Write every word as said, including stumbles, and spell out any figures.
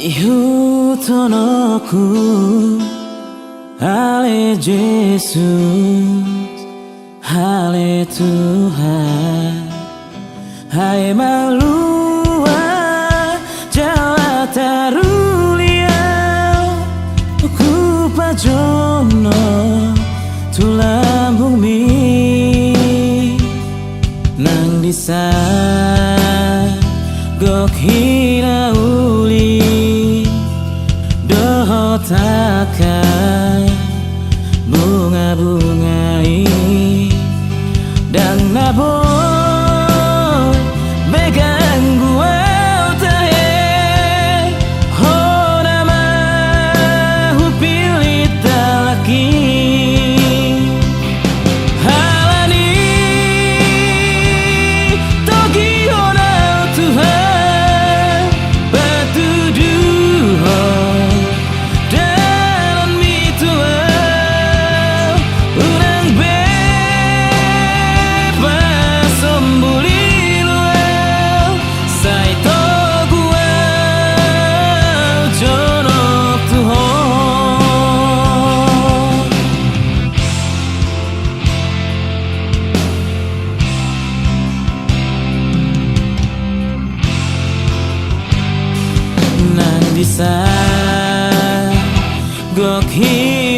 Ihuthononku, ale Jesus, ale Tuhan, ai malua jala taruli au, hupajonok tu lambungmi. Nang disa gok hinauli dohot angka bungabunga i, ndang na boi be ganggu au tahe. Hona ma hupillit halak i. Halani togihon au Tuhan, patuduhon dalanmi tu au, unang be pasombuli au, sai togu au jonok tu Ho. Nang disa gok hi